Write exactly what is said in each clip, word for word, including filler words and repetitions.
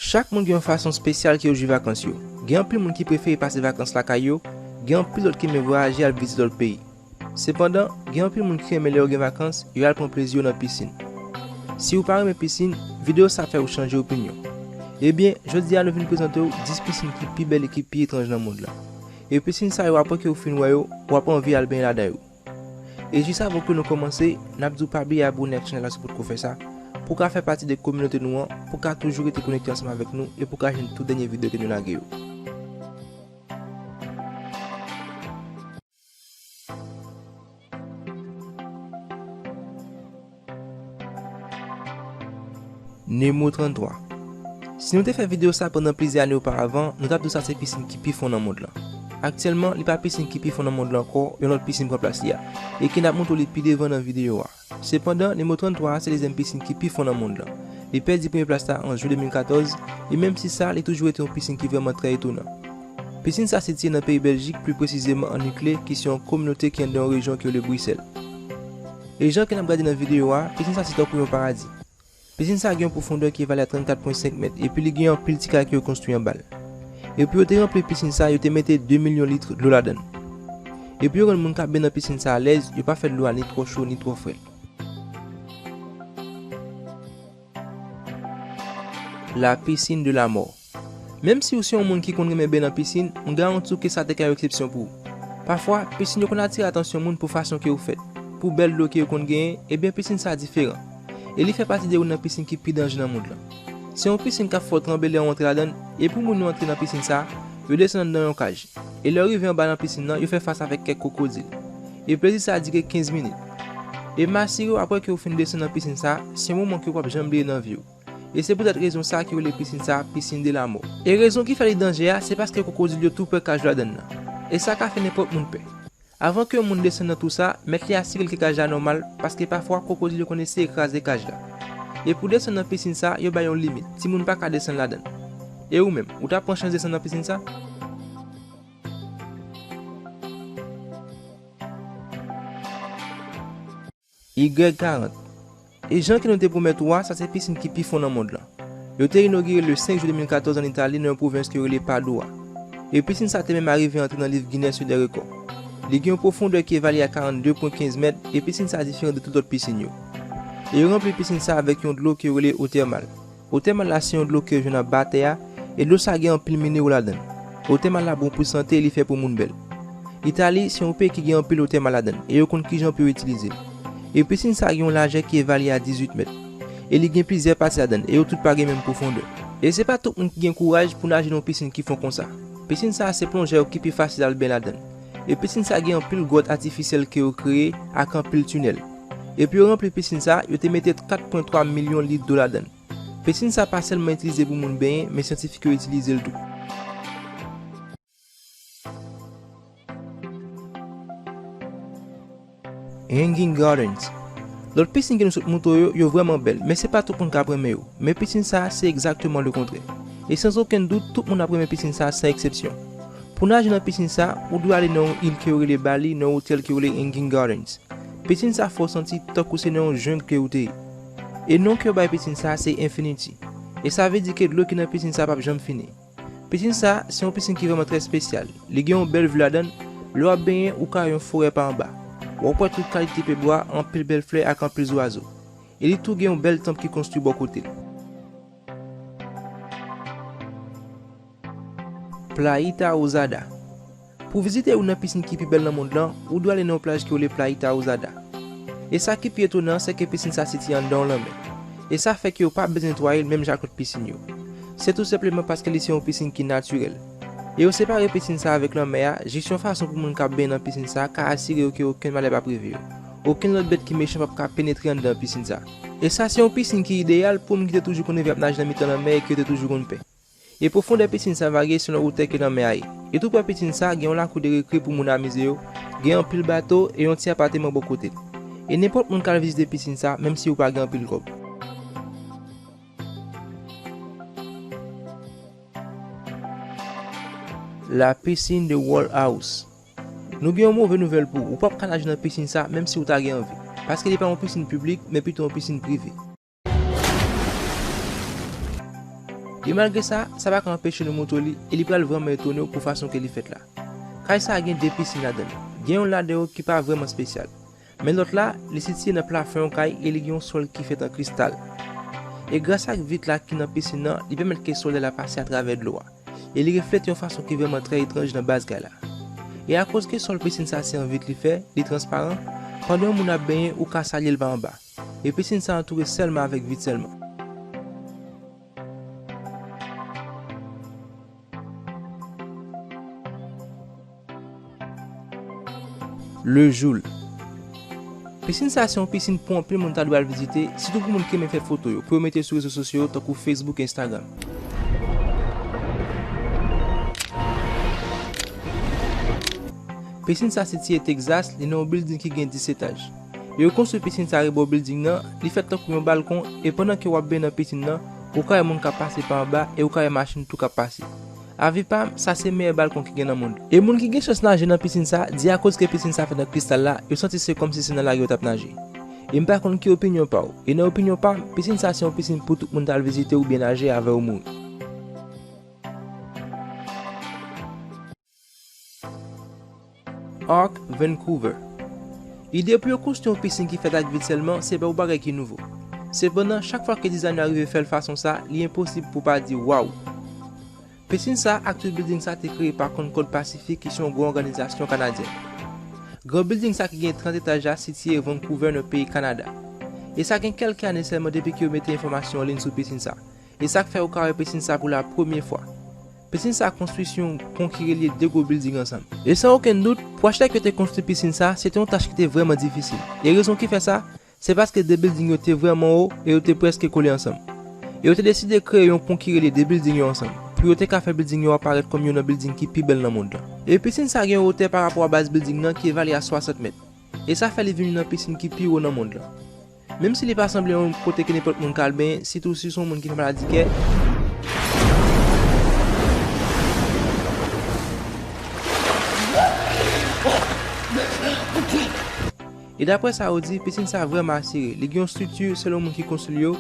Chak moun gen yon fason espesyal ke yo jwi vakans yo. Gen anpil moun ki prefere pase vakans lakay yo, gen anpil lòt ki renmen vwayaje al vizite lòt peyi. Sepandan, gen anpil moun ki renmen lè yo gen vakans, yo al pran plezi yo nan pisin. Si w pa renmen pisin, videyo sa ap fè w chanje opinyon. Ebyen, jodi a nou vin prezante w dis pisin ki pi bèl e ki pi etranj nan mond lan. E pisin sa yo, apre ke w fin wè yo, w ap anvi al benyen ladan yo. E jis avan ke nou kòmanse, n ap di w pa bliye abòne ak chanèl la si w potko fè sa, pou w ka fè pati de kominote nou an, pou w ka toujou rete konekte ansanm avèk nou e pou w ka jwenn tout dènye videyo ke nou lage yo. Nemo tranntwa. Si nou te fè videyo sa pandan plizyè ane oparavan, nou t ap di w sa se pisin ki pi fon nan mond lan. Aktyèlman, li pa pisin ki pi fon nan mond lan ankò, yon lòt pisin pran plas li a, e ke n ap montre w li pi devan nan videyo a. Sepandan, Nemo tranntwa a se dezyèm pisin ki pi fon nan mond lan. Li pèdi premye plas la an jen de mil katòz, e menm si sa, li toujou rete yon pisin ki vrèman trè etonan. Pisin sa sitiye nan peyi Bèljik, pli presizeman an Ikle, ki se yon kominote ki anndan yon rejyon ki rele Brisèl. E jan ke n ap gade nan videyo a, pisin sa se tankou yon paradi. Pisin sa gen yon pwofondè ki evalye a trannkat pwen senk mèt, epi li gen anpil ti kay ke yo konstwi anba l. E pou yo te ranpli pisin sa, yo te mete de milyon lit dlo ladan l. E pou yo rann moun k ap benyen nan pisin sa alèz, yo pa fè dlo a ni twò cho ni twò frèt. La piscine de la mort. Menm si w se yon moun ki konn renmen benyen nan pisin, m garanti w ke sa te ka yon eksepsyon pou ou. Pafwa, pisin yo konn atire atansyon moun pou fason ke yo fèt, pou bèl dlo ke yo konn genyen, ebyen pisin sa diferan. E li fè pati de youn nan pisin ki pi danje nan mond lan. Se yon pisin k ap fè w tranble lè w antre ladan l, e pou moun yo antre nan pisin sa, yo desann anndan yon kaj. E lè yo rive anba nan pisin nan, yo fè fas avèk kèk kwokodil. E plezi sa a dire kenz minit. E m asire w, apre ke w fin desann nan pisin sa, se yon moman ke w p ap janm bliye nan vi w. E se poutèt rezon sa a ke yo rele pisin sa a piscine de la mort. E rezon ki fè li danje a, se paske kwokodil yo tou pran kaj ladan l nan. E sa ka fè nenpòt moun pè. Avan ke yon moun desann nan twou sa, mèt li asire l ke kaj la nòmal, paske pafwa kwokodil yo konn eseye kraze kaj la. E pou desann nan pisin sa, yo bay yon limit, timoun pa ka desann ladan l. E ou menm, ou ta pran chans desann nan pisin sa? Y karant. E jan ke nou te pwomèt ou a, sa se pisin ki pi fon nan mond lan. Yo te inogire l le senk jen de mil katòz ann Itali, nan yon pwovens ke yo rele Padua. E pisin sa te menm arive antre nan liv Guinness des records. Li gen yon pwofondè ki evalye a karannde pwen kenz mèt, e pisin sa diferan de tout lòt pisin yo. E yo ranpli pisin sa avèk yon dlo ke yo rele eau thermale. Eau thermale la se yon dlo ke yo jwenn anba tè a, e dlo sa gen anpil minewo ladan l. Eau thermale la bon pou sante e li fè po moun bèl. Itali se yon peyi ki gen anpil eau thermale ladan l, e yo konn kijan pou yo itilize l. E pisin sa gen yon lajè ki evalye a dizuit mèt. E li gen plizyè pati ladan l, e yo tout pa gen menm pwofondè. E se pa tout moun ki gen kouraj pou naje nan yon pisin ki fon konsa. Pisin sa se plonjè yo ki pi fasil al benyen ladan l. E pisin sa gen anpil gwòt atifisyèl ke yo kreye ak anpil tinèl. Epi yo ranpli pisin sa, yo te mete kat pwen twa milyon lit dlo ladan l. Pisin sa pa sèlman itilize pou moun benyen, men syantifik yo itilize l tou. Hanging Gardens. Lòt pisin ke nou sot montre w yo, yo vrèman bèl, men se pa tout moun k ap renmen yo. Men pisin sa a, se egzakteman lekontrè. E san okenn dout, tout moun ap renmen pisin sa a san eksepsyon. Pou naje nan pisin sa a, ou dwe ale nan yon il ke yo rele Bali, nan yon otèl ke yo rele Hanging Gardens. Pisin sa fè w santi tankou se nan yon jeng ke ou te ye. E non ke yo bay pisin sa a se Infinity. E sa vle di ke dlo ki nan pisin sa a p ap janm fini. Pisin sa a se yon pisin ki vrèman trè espesyal. Li gen yon bèl vi ladan l, lè w ap benyen ou ka wè yon forè pa anba. W ap wè tout kalite pyebwa, anpil bèl flè ak anpil zwazo. E li tou gen yon bèl tanp ki konstwi bò kote l. Playita Rosada. Pou vizite youn nan pisin ki pi bèl nan mond lan, ou dwe ale nan yon plaj ki rele Playita Rosada. E sa ki pi etonan, se ke pisin sa sitiye anndan yon lanmè. E sa fè ke yo pa bezwen netwaye l menm jan ak lòt pisin yo. Se tou senpleman paske li se yon pisin ki natirèl. E yo separe pisin sa avèk lanmè a, jis yon fason pou moun k ap benyen nan pisin sa ka asire yo ke okenn malè p ap rive yo. Okenn lòt bèt ki mechan p ap ka penetre anndan pisin sa. E sa se yon pisin ki ideyal pou moun ki te toujou konn reve ap naje nan mitan lanmè e ke yo te toujou konn pè. E pwofondè pisin sa varye selon wotè ke lanmè a ye. E tou prè pisin sa, gen yon lakou de rekre pou moun amize yo, gen anpil bato e yon ti apateman bò kote l. E nenpòt moun k al vizite pisin sa, menm si ou pa gen anpil kòb. La piscine de Wall House. Nou gen yon move nouvèl pou ou, ou p ap ka naje nan pisin sa, menm si ou ta gen anvi. Paske li pa yon pisin piblik, men pito yon pisin prive. E malgre sa, sa pa ka anpeche nou montre w li, e li pral vrèman etone w pou fason ke li fèt la. Kay sa a gen de pisin ladan l. Gen youn ladan yo ki pa vrèman espesyal. Men lòt la, li sitiye nan plafon yon kay e li gen yon sòl ki fèt an kristal. E gras ak vit la ki nan pisin nan, li pèmèt ke solèy la pase atravè dlo a. E li reflete yon fason ki vrèman trè etranj nan baz kay la. E akoz ke sòl pisin sa se an vit li fè, li transparan, pandan yon moun ap benyen ou ka salye l pa anba. E pisin sa antoure sèlman avèk vit sèlman. Le Joule. Pisin sa se yon pisin pou anpil moun ta dwe al vizite, sitou pou moun ki renmen fè foto yo, pou yo mete sou rezo sosyo yo tankou Facebook e Instagram. Pisin sa sitiye Texas, li nan yon bilding ki gen dis etaj. Yo konstwi pisin sa rebò bilding nan, li fèt tankou yon balkon, e pandan ke w ap benyen nan pisin nan, ou ka wè moun k ap pase pa anba e ou ka wè machin tou k ap pase. Avi pa m, sa se meyè balkon ki gen nan mond. E moun ki gen chans naje nan pisin sa, di akoz ke pisin sa fèt an kristal la, yo santi se kòmsi se nan lari yo t ap naje. E m pa konn ki opinyon pa w. E nan opinyon pa m, pisin sa se yon pisin pou tout moun t al vizite oubyen naje avè yo mouri. Ark Vancouver. Ide pou yo konstwi yon pisin ki fèt ak vit sèlman se pa yon bagay ki nouvo. Sepandan, chak fwa ke dizayn yo arive fè l fason sa, li enposib pou w pa di waw! Pisin sa ak tout bilding sa te kreye pa Concorde Pacific ki se yon gwo òganizasyon kanadyèn. Gran bilding sa ki gen trant etaj la sitiye Vancouver nan peyi Kanada. E sa gen kèlke ane sèlman depi ke yo mete enfòmasyon an liy sou pisin sa. E sa k fè ou ka wè pisin sa pou la premye fwa. Pisin sa konstwi sou yon pon ki relye de gwo bilding ansanm. E san okenn dout, pou achitèk yo te konstwi pisin sa, se te yon tach ki te vrèman difisil. E rezon ki fè sa, se paske de bilding yo te vrèman wo e yo te prèske kole ansanm. E yo te deside kreye yon pon ki relye de bilding yo ansanm, pou yo te ka fè bilding yo a parèt kòm youn nan bilding ki pi bèl nan mond lan. E pisin sa gen yon wotè pa rapò a baz bilding nan ki evalye a swasant mèt. E sa fè li vin youn nan pisin ki pi wo nan mond lan. Menm si li pa sanble yon kote ke nenpòt moun ka al benyen, sitou si se yon moun ki fè maladi kè. E daprè sa yo di, pisin sa vrèman asire. Li gen yon estrikti, selon moun ki konstwi l yo,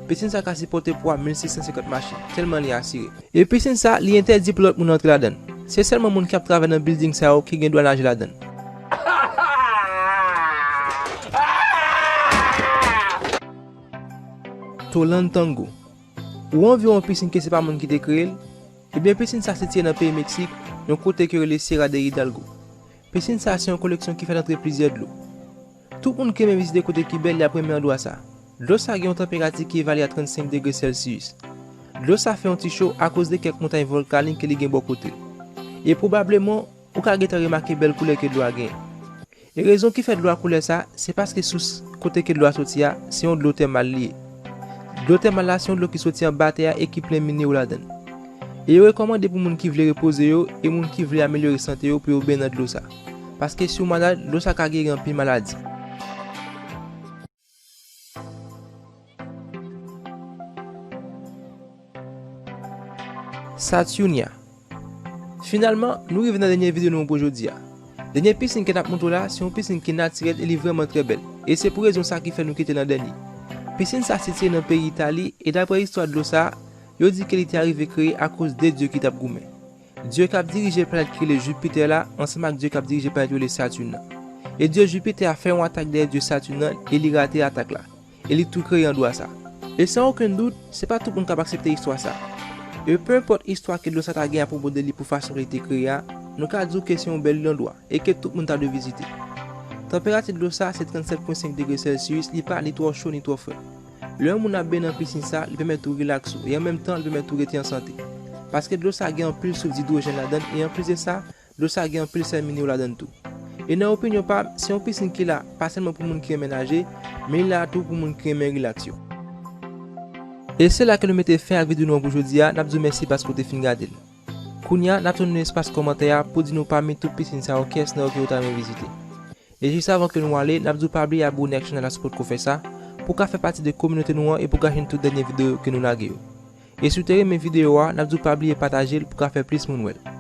pisin sa ka sipòte pwa mil sis san senkant machin, tèlman li asire. E pisin sa, li entèdi pou lòt moun antre ladan l. Se sèlman moun ki ap travay nan bilding sa yo ki gen dwa naje ladan l. Tolan Tango. Ou anvi yon pisin ke se pa moun ki te kreye l? Ebyen, pisin sa sitiye nan peyi Meksik, yon kote ke yo rele Sierra de Hidalgo. Pisin sa se yon koleksyon ki fèt antre plizyè dlo. Tout moun ki renmen vizite kote ki bèl, y ap renmen andwa sa. Dlo sa gen yon tanperati ki evalye a trannsenk degre Celsius. Dlo sa fè yon ti cho akoz de kèk montay vòlkanik ke li gen bò kote l. E pwobableman, ou ka gentan remake bèl koulè ke dlo a genyen. E rezon ki fè dlo a koulè sa, se paske sous kote ke dlo a soti a, se yon dlo tèmal li ye. Dlo tèmal la se yon dlo ki soti anba tè a e ki plen minewo ladan l. E yo rekòmande pou moun ki vle repoze yo e moun ki vle amelyore sante yo pou yo benyen nan dlo sa. Paske si w malad, dlo sa ka geri anpil maladi. Saturnia. Finalman, nou rive nan dènye videyo nou pou jodi a. Dènye pisin ke n ap montre w la, se yon pisin ki natirèl e li vrèman trè bèl. E se pou rezon sa ki fè nou kite l an dènye. Pisin sa sitiye nan peyi Itali, e daprè istwa dlo sa, yo di ke li te arive kreye akoz de dye ki t ap goumen. Dye k ap dirije planèt ki rele Jupiter la, ansanm ak dye k ap dirije planèt yo rele Saturne nan. E dye Jupiter a fè yon atak dèyè dye Saturne nan, e li rate atak la. E li tou kreye andwa sa. E san okenn dout, se pa tout moun k ap aksepte istwa sa. E pe enpòt istwa ke dlo sa ta gen apwopo de li pou fason ke li te kreye a, nou ka di w ke se yon bèl andwa e ke tout moun ta dwe vizite. Tanperati dlo sa se trannsèt pwen senk degre Celsius, li pa ni twò cho ni twò frèt. Lè yon moun ap benyen nan pisin sa, li pèmèt ou rilaks ou, e an menm tan, li pèmèt ou rete an sante. Paske dlo sa gen anpil souf idwojèn ladan l, e anplis de sa, dlo sa gen anpil sèl minewo ladan l tou. E nan opinyon pa m, se yon pisin ki la, pa sèlman pou moun ki renmen naje, men li la tou pou moun ki renmen rilaks yo. E se la ke nou mete fen ak videyo nou an pou jodi a, n ap di w mèsi paske w te fin gade l. Kounye a, n ap tann nou nan espas kòmantè a pou di nou pami tout pisin sa yo, kiyès nan yo ke w ta renmen vizite. E jis avan ke nou ale, n ap di w pa bliye abone ak chanèl la si w potko fè sa, pou w ka fè pati de kominote nou an e pou w ka jwenn tout dènye videyo ke nou lage yo. E si w te renmen videyo a, n ap di w pa bliye pataje l pou w ka fè plis moun wè l.